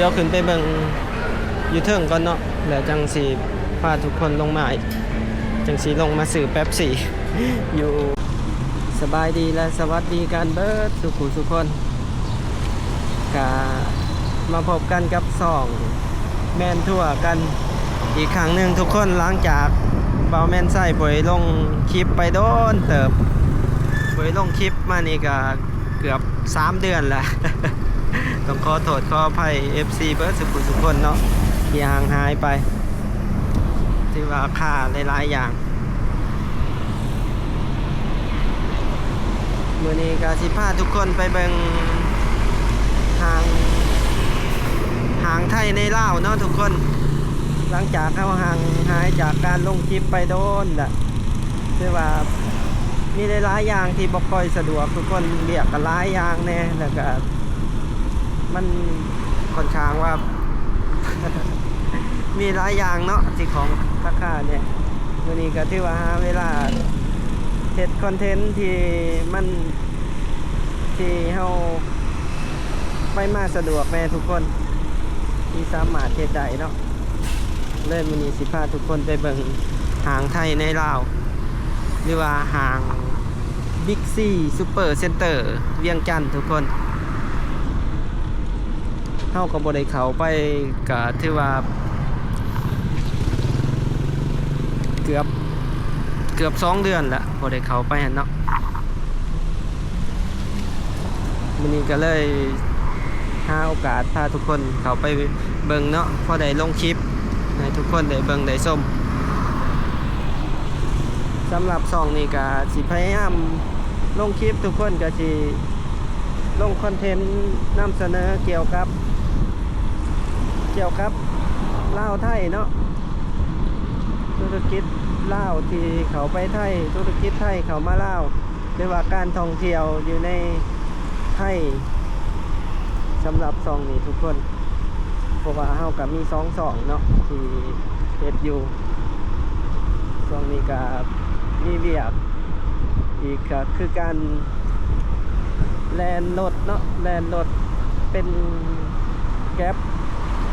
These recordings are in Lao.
ດຽວຂຶ້ນໄປເບິ່ງຢູ່ເທິງກ່ອນເນາະ ແລ້ວຈັ່ງຊິພາທຸກຄົນລົງມາ ຈັ່ງຊິລົງມາຊື້ເປັບຊີຢູ່. ສະບາຍດີ ແລະ ສະຫວັດດີກັນເບິດສູ່ຜູ້ສູ່ຄົນ. ກະມາພົບກັນກັບຊ່ອງແມ່ນທົ່ວກັນອີກຄັ້ງໜຶ່ງທຸກຄົນ. ຫຼັງຈາກບ່າວແມ່ນໄຊບໍ່ໄດ້ລົງຄລິບໄປດົນເຕີບ, ບໍ່ໄດ້ລົງຄລິບມານີ້ກະເກືອບສາມເດືອນແລ້ວ. ຕ້ອງຂໍໂທດຂໍອະໄພເອັຟຊີເບິດສູ່ຜູ້ສູ່ຄົນເນາະ ທີ່ຫ່າງຫາຍໄປ. ຖືວ່າຄາຫຼາຍໆຢ່າງ. ມື້ນີ້ກໍຊິພາທຸກຄົນໄປເບິ່ງຫ້າງ ຫ້າງໄທໃນລາວເນາະທຸກຄົນ. ຫຼັງຈາກເຮົາຫ່າງຫາຍຈາກການລົງຄລິບໄປດົນລະ, ຄືວ່າມີຫຼາຍໆຢ່າງທີ່ບໍ່ຄ່ອຍສະດວກທຸກຄົນ, ວຽກກໍຫຼາຍຢ່າງແດ່ ແລ້ວກໍມັນຂ້ອນຂ້າງວ່າ ມີຫຼາຍຢ່າງເນາະ ທີ່ຂອງລາຄາແດ່. ມື້ນີ້ກໍຖືວ່າຫາເວລາເຮັດຄອນເທັນທີ່ມັນ ທີ່ເຮົາໄປມາສະດວກແດ່ທຸກຄົນ ທີ່ສາມາດເຮັດໄດ້ເນາະ. ເລີຍມື້ນີ້ຊິພາທຸກຄົນໄປເບິ່ງຫ້າງໄທໃນລາວ ຫຼືວ່າຫ້າງ Big C Super Center ວຽງຈັນທຸກຄົນ. ເຮົາກໍບໍ່ໄດ້ເຂົ້າໄປ ກໍຖືວ່າເກືອບ ເກືອບສອງເດືອນລະ ບໍ່ໄດ້ເຂົ້າໄປຫັ້ນເນາະ. ມື້ນີ້ກໍເລີຍຫາໂອກາດພາທຸກຄົນເຂົ້າໄປເບິ່ງເນາະ ພໍໄດ້ລົງຄລິບໃຫ້ທຸກຄົນໄດ້ເບິ່ງໄດ້ຊົມ. ສຳລັບຊ່ອງນີ້ກໍຊິພະຍາຍາມລົງຄລິບ ທຸກຄົນກໍຊິ ລົງຄອນເທັນນຳສະເໜີກ່ຽວກັບ ກ່ຽວກັບລາວໄທເນາະ, ທຸລະກິດລາວທີ່ເຂົ້າໄປໄທ, ທຸລະກິດໄທເຂົ້າມາລາວ ຫຼືວ່າການທ່ອງທ່ຽວຢູ່ໃນໄທ ສຳລັບຊ່ອງນີ້ທຸກຄົນ. ເພາະວ່າເຮົາກໍມີສອງຊ່ອງເນາະທີ່ເຮັດຢູ່, ຊ່ວງນີ້ກໍມີວຽກອີກ ກໍຄືການແລ່ນລົດເນາະ, ແລ່ນລົດເປັນແກັບ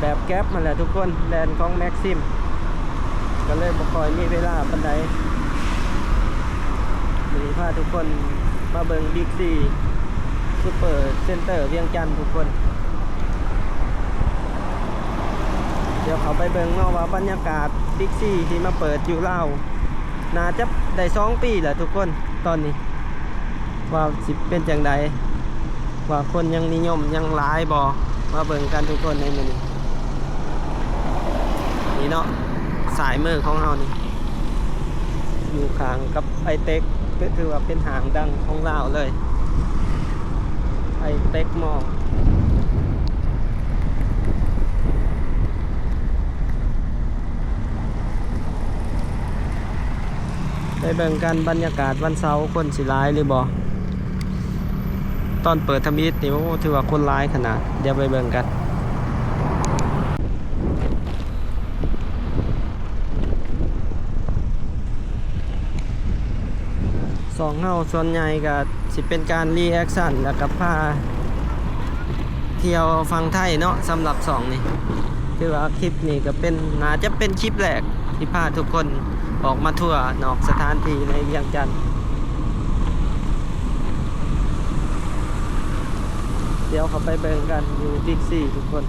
ແບບແກັບຫັ້ນແຫຼະທຸກຄົນ, ແລ່ນຂອງແມັກຊິມ ກໍເລີຍບໍ່ຄ່ອຍມີເວລາປານໃດ. ມື້ນີ້ພາທຸກຄົນມາເບິ່ງ Big C Super Center ວຽງຈັນທຸກຄົນ. ດຽວເຂົ້າໄປເບິ່ງເນາະວ່າບັນຍາກາດ Big C ທີ່ມາເປີດຢູ່ລາວ ໜ້າຈະໄດ້ສອງປີແລ້ວທຸກຄົນ ຕອນນີ້ ວ່າຊິເປັນຈັ່ງໃດ ວ່າຄົນຍັງນິຍົມ ຍັງຫຼາຍບໍ່ ມາເບິ່ງກັນທຸກຄົນໃນມື້ນີ້. ນີ້ເນາະ ຊ້າຍມືຂອງເຮົານີ້ ຢູ່ຂ້າງກັບໄອເຕັກ ກໍຖືວ່າເປັນຫ້າງດັງຂອງລາວເລີຍ ໄອເຕັກມໍ. ໄປເບິ່ງກັນ ບັນຍາກາດວັນເສົາຄົນຊິຫຼາຍຫຼືບໍ່? ຕອນເປີດທຳອິດນີ້ ໂອ້ ຖືວ່າຄົນຫຼາຍຂະໜາດ. ດຽວໄປເບິ່ງກັນ. ຊ່ອງເຮົາສ່ວນໃຫຍ່ກໍຊິເປັນການຣີແອັກຊັນ ແລ້ວກໍພາທ່ຽວຝັ່ງໄທເນາະ. ສຳລັບຊ່ອງນີ້ ຖືວ່າຄລິບນີ້ກໍເປັນ ໜ້າຈະເປັນຄລິບແລກທີ່ພາທຸກຄົນອອກມາທົວນອກສະຖານທີ່ໃນວຽງຈັນ. ດຽວເຂົ້າໄປເບິ່ງກັນຢູ່ Big C ທຸກຄົນ.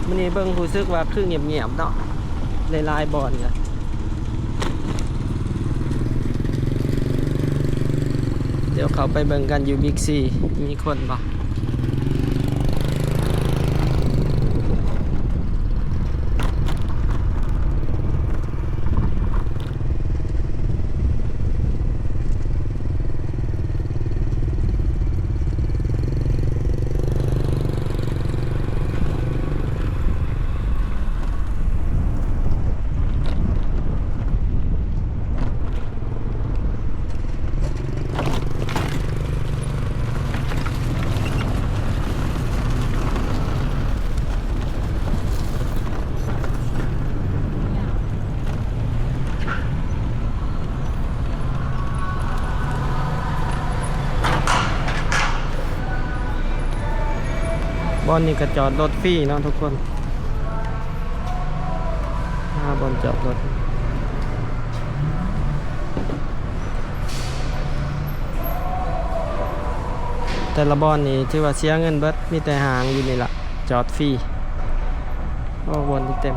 ມື້ນີ້ເບິ່ງຮູ້ສຶກວ່າຄືງຽບໆເນາະ ຫຼາຍໆບ່ອນລະ. ດຽວເຂົ້າໄປເບິ່ງກັນຢູ່ Big C ມີຄົນບໍ່? ບ່ອນນີ້ກໍຈອດລົດຟຣີເນາະທຸກຄົນ. ບ່ອນຈອດລົດ ແຕ່ລະບ່ອນນີ້ຖືວ່າເສຍເງິນເບິດ, ມີແຕ່ຫ້າງຢູ່ນີ້ລະ ຈອດຟຣີ. ໂອ້ ບ່ອນນີ້ເຕັມ.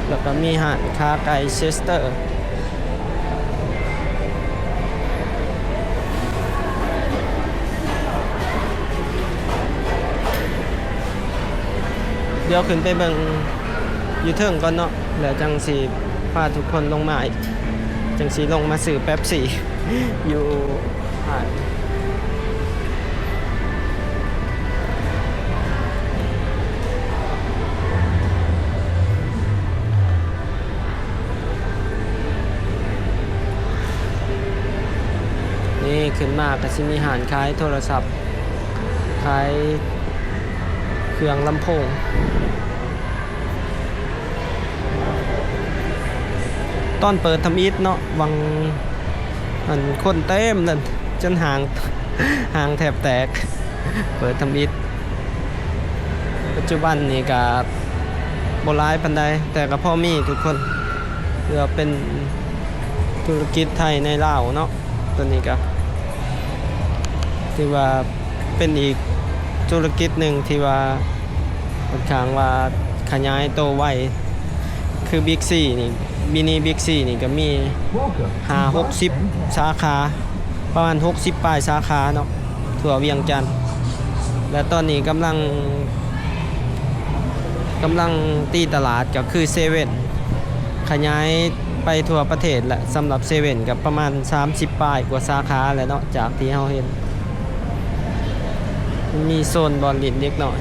ແລ້ວກໍມີຮ້ານຂາໄກ່ເຊສເຕີ. ດຽວຂຶ້ນໄປເບິ່ງຢູ່ເທິງກ່ອນເນາະ ແລ້ວຈັ່ງຊິພາທຸກຄົນລົງມາອີກ, ຈັ່ງຊິລົງມາຊື້ເປັບຊີຢູ່ຮ້ານ. ນີ້ຂຶ້ນມາກໍຊິມີຮ້ານຂາຍໂທລະສັບ, ຂາຍເຄື່ອງລຳໂພງ. ຕອນເປີດທຳອິດເນາະ ຫວ່າງ ອັນ ຄົນເຕັມນັ້ນ ຈົນຫ້າງ ຫ້າງແທບແຕກ ເປີດທຳອິດ. ປັດຈຸບັນນີ້ກະບໍ່ຫຼາຍປານໃດ ແຕ່ກະພໍມີທຸກຄົນ ເພື່ອເປັນທຸລະກິດໄທໃນລາວເນາະ. ໂຕນີ້ກະຖືວ່າເປັນອີກທຸລະກິດໜຶ່ງທີ່ວ່າ ຂ້ອນຂ້າງວ່າຂະຫຍາຍໂຕໄວ ຄືບິກຊີນີ້ ມິນິບິກຊີນີ້ກໍມີຫ້າຫົກສິບສາຂາ, ປະມານຫົກສິບປາຍສາຂາເນາະ ທົ່ວວຽງຈັນ. ແລະ ຕອນນີ້ກຳລັງ ກຳລັງຕີຕະຫຼາດກໍຄືເຊເວັ່ນ ຂະຫຍາຍໄປທົ່ວປະເທດແຫຼະ. ສຳລັບເຊເວັ່ນກໍປະມານສາມສິບປາຍກວ່າສາຂາແຫຼະເນາະ ຈາກທີ່ເຮົາເຫັນ. ມີໂຊນບ່ອນຫຼິ້ນເດັກນ້ອຍ.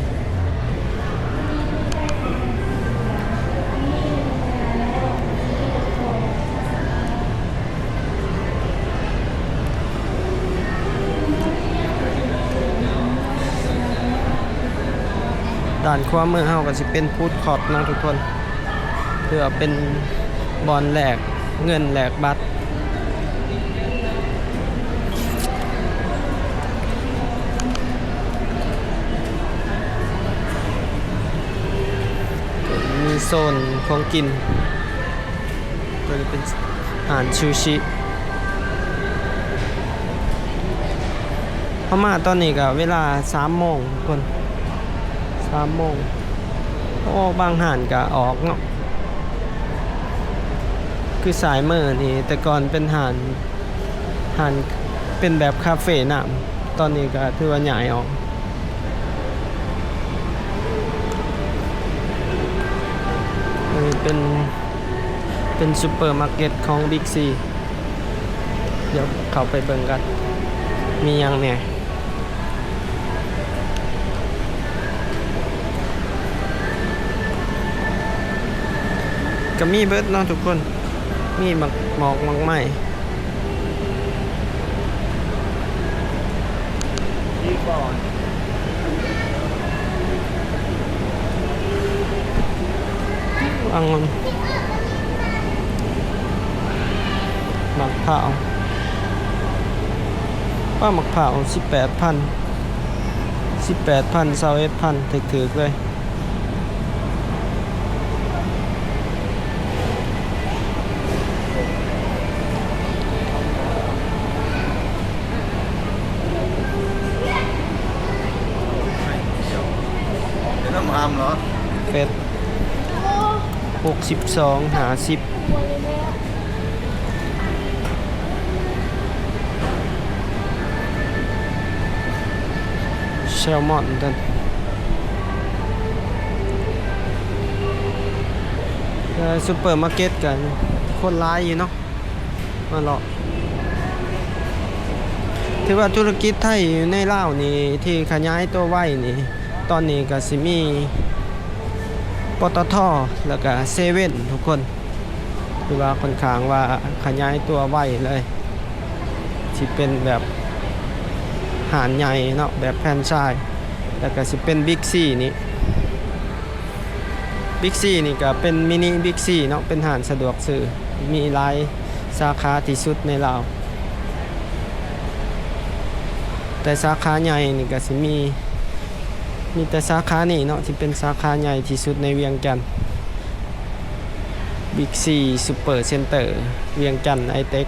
ດ້ານຂວາມືເຮົາກໍຊິເປັນຟູດຄອດເນາະທຸກຄົນ. ເພື່ອເປັນບ່ອນແລກເງິນແລກບັດ. ມີໂຊນຂອງກິນ. ຕົວນີ້ເປັນຮ້ານຊູຊິ. ເຮົາມາຕອນນີ້ກໍເວລາສາມໂມງທຸກຄົນ ສາມໂມງ. ໂອ້ ບາງຮ້ານກໍອອກເນາະ ຄືຊ້າຍມືນີ້ ແຕ່ກ່ອນເປັນຮ້ານ ຮ້ານເປັນແບບຄາເຟນ້ຳ ຕອນນີ້ກໍຖືວ່າຍ້າຍອອກ. ອັນນີ້ເປັນ ເປັນຊຸບເປີມາເກັດຂອງບິກຊີ. ດຽວເຂົ້າໄປເບິ່ງກັນ ມີຫຍັງແດ່. ກໍມີເບິດເນາະທຸກຄົນ ມີໝາກ ໝອກ ໝາກໄມ້. ອັງຸ່ນ ໝາກພ້າວ ປ້າ ໝາກພ້າວ ສິບແປດພັນ ສິບແປດພັນ ຊາວເອັດພັນ ຖືກໆເລີຍ. ເປັນນ້ຳຫຳເນາະ ເປັດ ຫົກສິບສອງ ຫ້າສິບ. ແຊລມອນຕົວນີ້ ເອີ ຊຸບເປີມາເກັດກໍຄົນຫຼາຍຢູ່ເນາະ ມາເລາະ. ຖືວ່າທຸລະກິດໄທຢູ່ໃນລາວນີ້ ທີ່ຂະຫຍາຍຕົວໄວນີ້ ຕອນນີ້ກໍຊິມີ ປຕທ ແລ້ວກໍເຊເວັ່ນ ທຸກຄົນ. ຄືວ່າຂ້ອນຂ້າງວ່າຂະຫຍາຍຕົວໄວເລີຍ ຊິເປັນແບບຮ້ານໃຫຍ່ເນາະ ແບບແຟຣນໄຊ ແລ້ວກໍຊິເປັນບິກຊີນີ້. ບິກຊີນີ້ກໍເປັນມິນິບິກຊີເນາະ ເປັນຮ້ານສະດວກຊື້ ມີຫຼາຍສາຂາທີ່ສຸດໃນລາວ. ແຕ່ສາຂາໃຫຍ່ນີ້ກໍຊິມີ ມີແຕ່ສາຂານີ້ເນາະ ທີ່ເປັນສາຂາໃຫຍ່ທີ່ສຸດໃນວຽງຈັນ ບິກຊີ ຊຸບເປີເຊັນເຕີ ວຽງຈັນໄອເຕັກ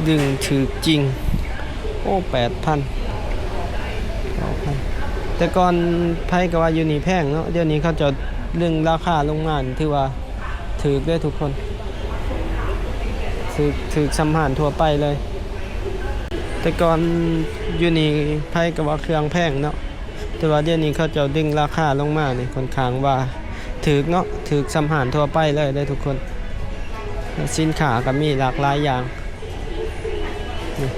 ດຶງຖືກຈິງ. ໂອ້ ແປດພັນ ເກົ້າພັນ ແຕ່ກ່ອນໃຜກໍວ່າຢູ່ນີ້ແພງເນາະ ດຽວນີ້ເຂົາເຈົ້າດຶງລາຄາລົງມາ ຖືວ່າຖືກເດ້ທຸກຄົນ ຖືກ ຖືກສ່ຳຮ້ານທົ່ວໄປເລີຍ. ແຕ່ກ່ອນຢູ່ນີ້ໃຜກໍວ່າເຄື່ອງແພງເນາະ ແຕ່ວ່າດຽວນີ້ເຂົາເຈົ້າດຶງລາຄາລົງມານີ້ ຂ້ອນຂ້າງວ່າຖືກເນາະ ຖືກສ່ຳຮ້ານທົ່ວໄປເລີຍເດ້ທຸກຄົນ. ສິນຄ້າກໍມີຫຼາກຫຼາຍຢ່າງ. ນີ້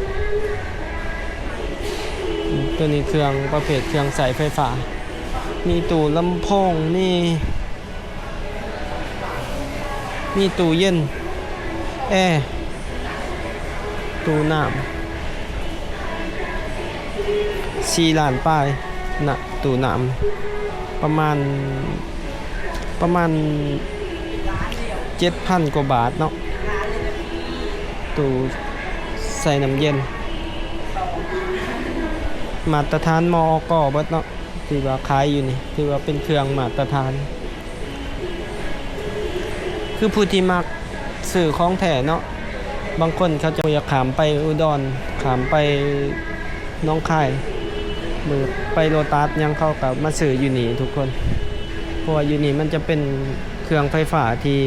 ໂຕນີ້ເຄື່ອງປະເພດເຄື່ອງໃຊ້ໄຟຟ້າ ມີຕູ້ລຳໂພງ ມີ ມີຕູ້ເຢັນ ແອ ຕູ້ນ້ຳ ສີ່ລ້ານປາຍນະ ຕູ້ນ້ຳ ປະມານ ປະມານເຈັດພັນກວ່າບາດເນາະ ຕູ້ໃສ່ນ້ຳເຢັນ ມາດຕະຖານ ມອກ ເບິດເນາະ ທີ່ວ່າຂາຍຢູ່ນີ້ ຖືວ່າເປັນເຄື່ອງມາດຕະຖານ. ຄືຜູ້ທີ່ມັກຊື້ຂອງແທ້ເນາະ ບາງຄົນເຂົາເຈົ້າຢາກຂ້າມໄປອຸດອນ ຂ້າມໄປໜອງຄາຍ ຫຼືໄປໂລຕັສຫຍັງ ເຂົາກໍມາຊື້ຢູ່ນີ້ທຸກຄົນ ເພາະວ່າຢູ່ນີ້ມັນຈະເປັນເຄື່ອງໄຟຟ້າທີ່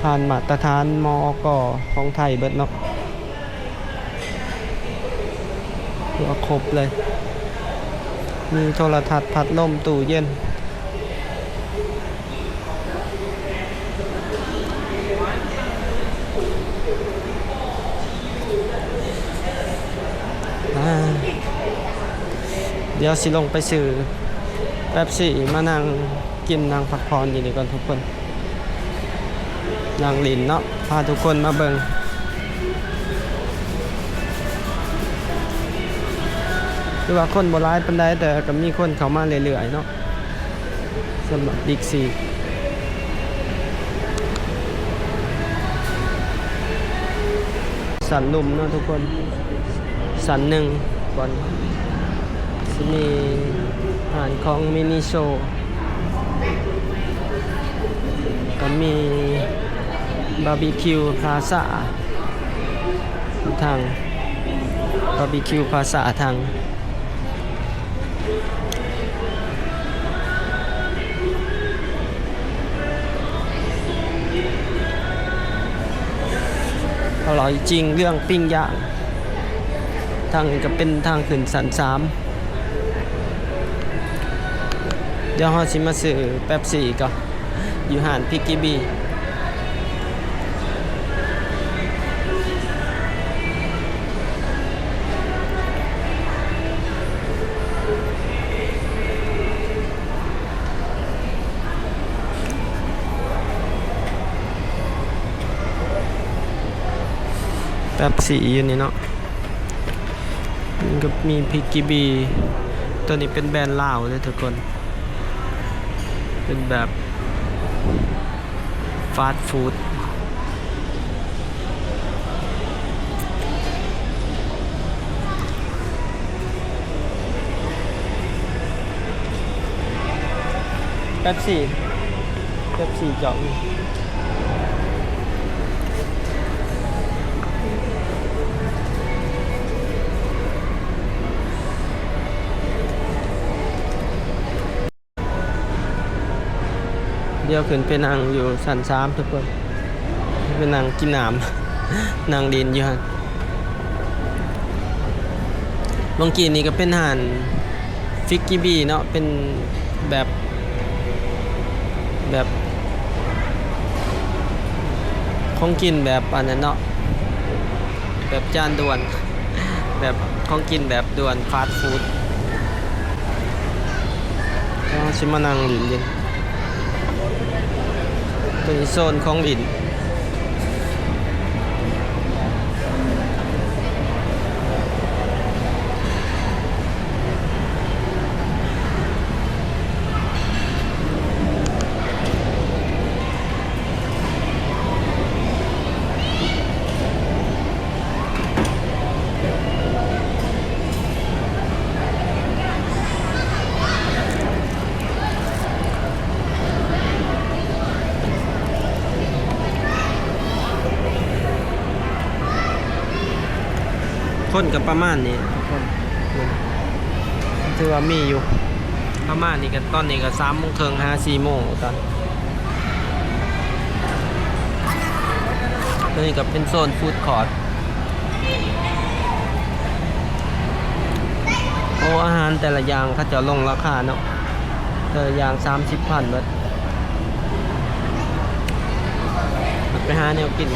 ຜ່ານມາດຕະຖານ ມອກ ຂອງໄທເບິດເນາະ. ຖືວ່າຄົບເລີຍ ມີໂທລະທັດ ພັດລົມ ຕູ້ເຢັນ. ອາ ດຽວຊິລົງໄປຊື້ແປັບຊີມານັ່ງ ກິນນັ່ງພັກຜ່ອນຢູ່ນີ້ກ່ອນທຸກຄົນ ນັ່ງຫຼິ້ນເນາະ ພາທຸກຄົນມາເບິ່ງ ຄືວ່າຄົນບໍ່ຫຼາຍປານໃດ ແຕ່ກໍມີຄົນເຂົ້າມາເລື້ອຍໆເນາະ ສຳລັບບິກຊີ. ຊັ້ນລຸ່ມເນາະທຸກຄົນ ຊັ້ນໜຶ່ງ ບ່ອນຊິມີຮ້ານຂອງມິນິໂຊ ກໍມີບາບີຄິວພລາຊາ ທາງບາບີຄິວພລາຊາທາງ ອະລ່ອຍຈິງເລື່ອງປີ້ງຍ່າງ. ທາງນີ້ກໍເປັນທາງຂຶ້ນຊັ້ນສາມ ດຽວເຮົາຊິມາຊື້ແປັບຊີກ່ອນ ຢູ່ຮ້ານພິກກີບີ. ແປັບຊີຢູ່ນີ້ເນາະ ມັນກໍມີພິກກີບີ ໂຕນີ້ເປັນແບຣນລາວເດ້ທຸກຄົນ ເປັນແບບຟາດຟູດ. ເປັບຊີ ເປັບຊີຈອກນີ້ ດຽວຂຶ້ນໄປນັ່ງຢູ່ຊັ້ນສາມທຸກຄົນ ໄປນັ່ງກິນນ້ຳ ນັ່ງຫຼິ້ນຢູ່ຫັ້ນ. ເມື່ອກີ້ນີ້ກໍເປັນຮ້ານຟິກກີບີເນາະ ເປັນແບບ ແບບຂອງກິນແບບອັນນັ້ນເນາະ ແບບຈານດ່ວນ ແບບຂອງກິນແບບດ່ວນ ຟາດຟູດ. ເຮົາຊິມານັ່ງຫຼິ້ນຢູ່ ໂຕນີ້ໂຊນຂອງຫຼິ້ນ. ໂ ຄົນກໍປະມານນີ້ທຸກຄົນ ຖືວ່າມີຢູ່ ປະມານນີ້ກໍ ຕອນນີ້ກໍສາມໂມງເຄິ່ງຫາສີ່ໂມງຕອນ ຕົວນີ້ກໍເປັນໂຊນຟູດຄອດ. ໂອ້ ອາຫານແຕ່ລະຢ່າງເຂົາເຈົ້າລົງລາຄາເນາະ ແຕ່ລະຢ່າງສາມສິບພັນເບິດ. ໄປຫາແນວກິນ.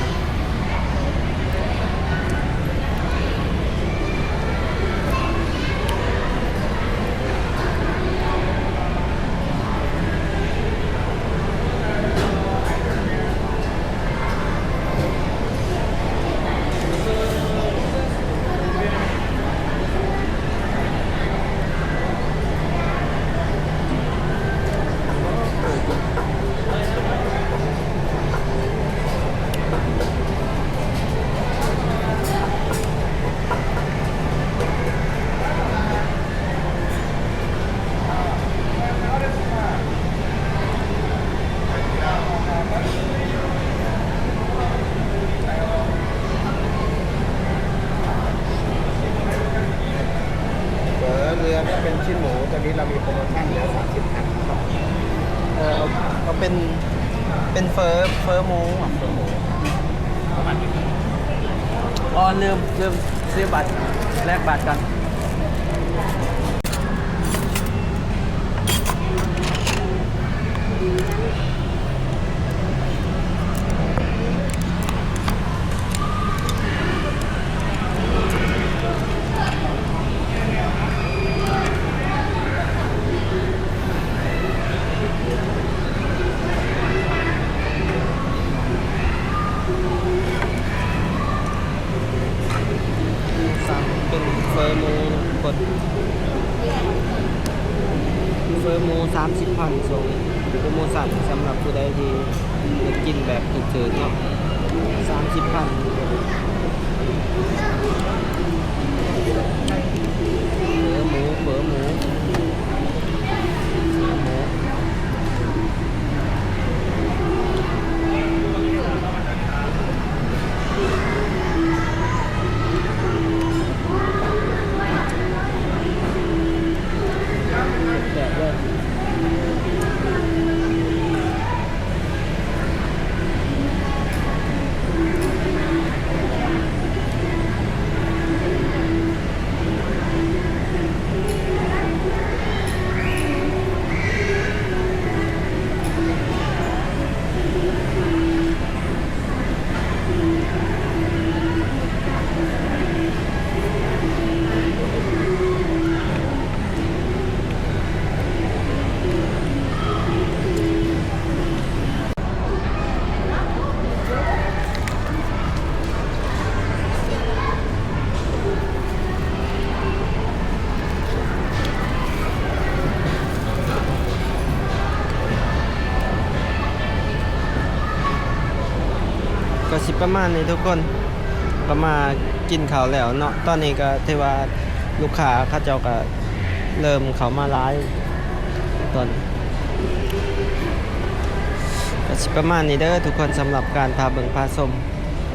ເຝີເຫຼືອເປັນຊິ້ນໝູ ຕອນນີ້ເຮົາມີໂປຣໂມຊັນເຫຼືອສາມສິບພັນ. ເອີ ເອົາ ເອົາເປັນ ເປັນເຝີ ເຝີໝູ ເຝີໝູ. ອໍ ລືມ ລືມຊື້ບັດ ແລກບັດກ່ອນ. ສັ່ງເປັນເຝີໝູທຸກຄົນ ເຝີໝູສາມສິບພັນ ຊ່ວງນີ້ໂປຣໂມຊັນສຳລັບຜູ້ໃດທີ່ຢາກກິນແບບຖືກໆເນາະ ສາມສິບພັນ. ເຝີໝູ ເຝີໝູ ເຝີໝູ. ແຊບເລີຍ. ກໍຊິປະມານນີ້ທຸກຄົນ ກໍມາກິນເຂົ້າແລ້ວເນາະ ຕອນນີ້ກໍຖືວ່າລູກຄ້າເຂົາເຈົ້າກໍ ເລີ່ມເຂົ້າມາຫຼາຍຕອນ ກໍຊິປະມານນີ້ເດີທຸກຄົນ ສຳລັບການພາເບິ່ງພາຊົມ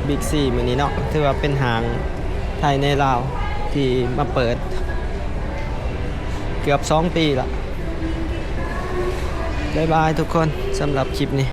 Big C ມື້ນີ້ເນາະ ຖືວ່າເປັນຫ້າງໄທໃນລາວທີ່ມາເປີດເກືອບສອງປີລະ. ບາຍບາຍທຸກຄົນ ສຳລັບຄລິບນີ້